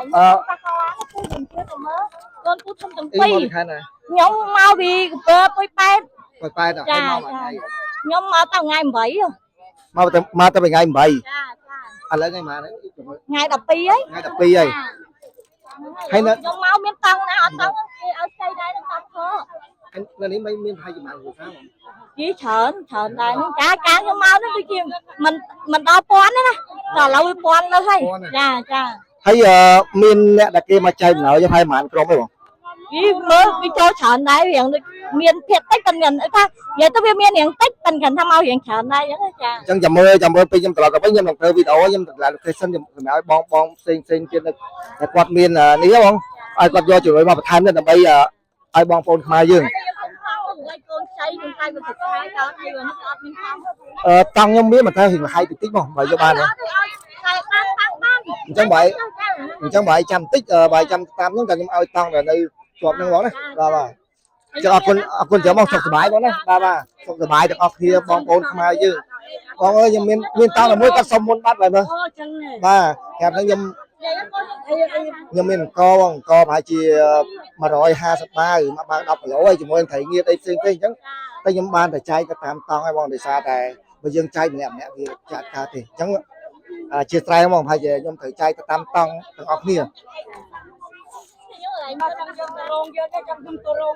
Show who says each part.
Speaker 1: អឺ
Speaker 2: ប៉ះកពូខ្ញុំជឿទៅមើលកូនពូធំទាំង
Speaker 1: អី
Speaker 2: ពីរ
Speaker 1: មកពីខេត្តណា
Speaker 2: ខ្ញុំមកពីកំពើពុយប៉ែត
Speaker 1: ប៉ែប៉ែតហើយមកមួយថ្ងៃ
Speaker 2: ខ្ញុំមកតាំងថ្ងៃ8ហ៎
Speaker 1: មកទៅមកទៅថ្ងៃ8
Speaker 2: ចាចា
Speaker 1: ឥឡូវថ្ងៃប៉ុន្មាន
Speaker 2: ថ្ងៃ12ហើយ
Speaker 1: ថ្ងៃ12ហើយ ហើយនៅ
Speaker 2: ខ្ញុំមកមានតង់ណាអត់តង់គេឲ្យស្អីដែរនឹងតង់ខ
Speaker 1: នៅនេះមិនមានប្រហែលជាប៉ុន្មានគ្រួសារបង
Speaker 2: យីច្រើនច្រើនដែរនេះចាកាលខ្ញុំមកនេះដូចជាមិនមិនដល់ពាន់ទេណាដល់ឥឡូវវាពាន់លើសហើយចាចា
Speaker 1: ហើយអឺមានអ្នកដែលគេមកចែកម្ល៉េះហើយប្រហែលក្រុមទេបង
Speaker 2: យីមើលវាចូលច្រើនដែររៀងដូចមានភាពតិចតែមានថានិយាយទៅវាមានរៀងតិចតែគាត់ថាមករៀងច្រើនដែរអញ្ចឹងចា
Speaker 1: អញ្ចឹងចាំមើលចាំមើលពេលខ្ញុំត្រឡប់ទៅវិញខ្ញុំនឹងធ្វើវីដេអូខ្ញុំតម្លាក់ location ខ្ញុំសម្រាប់ឲ្យបងបងផ្សេងផ្សេងទៀតនៅតែគាត់មាននេះហ៎បងឲ្យគាត់យកជំនួយមកបន្ថែមទៀតដើម្បីឲ្យបងប្អូនខ្មែរយើង
Speaker 2: ខ្ញុំខំកូនខ្ចីខ្ញុំខ្លាចវាទៅខែតអីនេះអត់មានខំ
Speaker 1: អឺតង់ខ្ញុំមានមិនថារៀងលហើយតិចតិចបងបើយកបានទេ
Speaker 2: អត់ទេឲ្យខែបានតាំងបាន
Speaker 1: អញ្ចឹងបើអញ្ចឹងបើឲ្យចាំតិចបើឲ្យចាំតាមខ្ញុំតែខ្ញុំឲ្យតង់ដែលនៅជាប់ហ្នឹងបងណាបាទបាទចឹងអរគុណអរគុណច្រើនបងសុខសប្បាយបងណាបាទបាទសុខសប្បាយទាំងអស់គ្នាបងប្អូនខ្មែរយើងបងអើយខ្ញុំមានមានតង់តែមួយគាត់សុំមុនបាត់ហើយមើល
Speaker 2: អូចឹង
Speaker 1: បាទប្រាប់ហ្នឹងខ្ញុំ
Speaker 2: និយាយកូនអីអី
Speaker 1: ខ្ញុំមានអង្គបងអង្គប្រហែលជា150បាវមកបាវ10គីឡូហើយជាមួយនឹងត្រីងៀតអីផ្សេងៗអញ្ចឹងតែខ្ញុំបានតែចែកទៅតាមតង់ហើយបងដោយសារតែបើយើងចែកម្នាក់ម្នាក់វាចាត់កើតទេអញ្ចឹងអជាស្រ័យហ្មងប្រហែលជាខ្ញុំត្រូវចែកទៅតាមតង់ទាំងអស់គ្នា
Speaker 2: ខ្ញុំកន្លែងមកចង់យករោងយកចាំខ្ញុំទៅរោង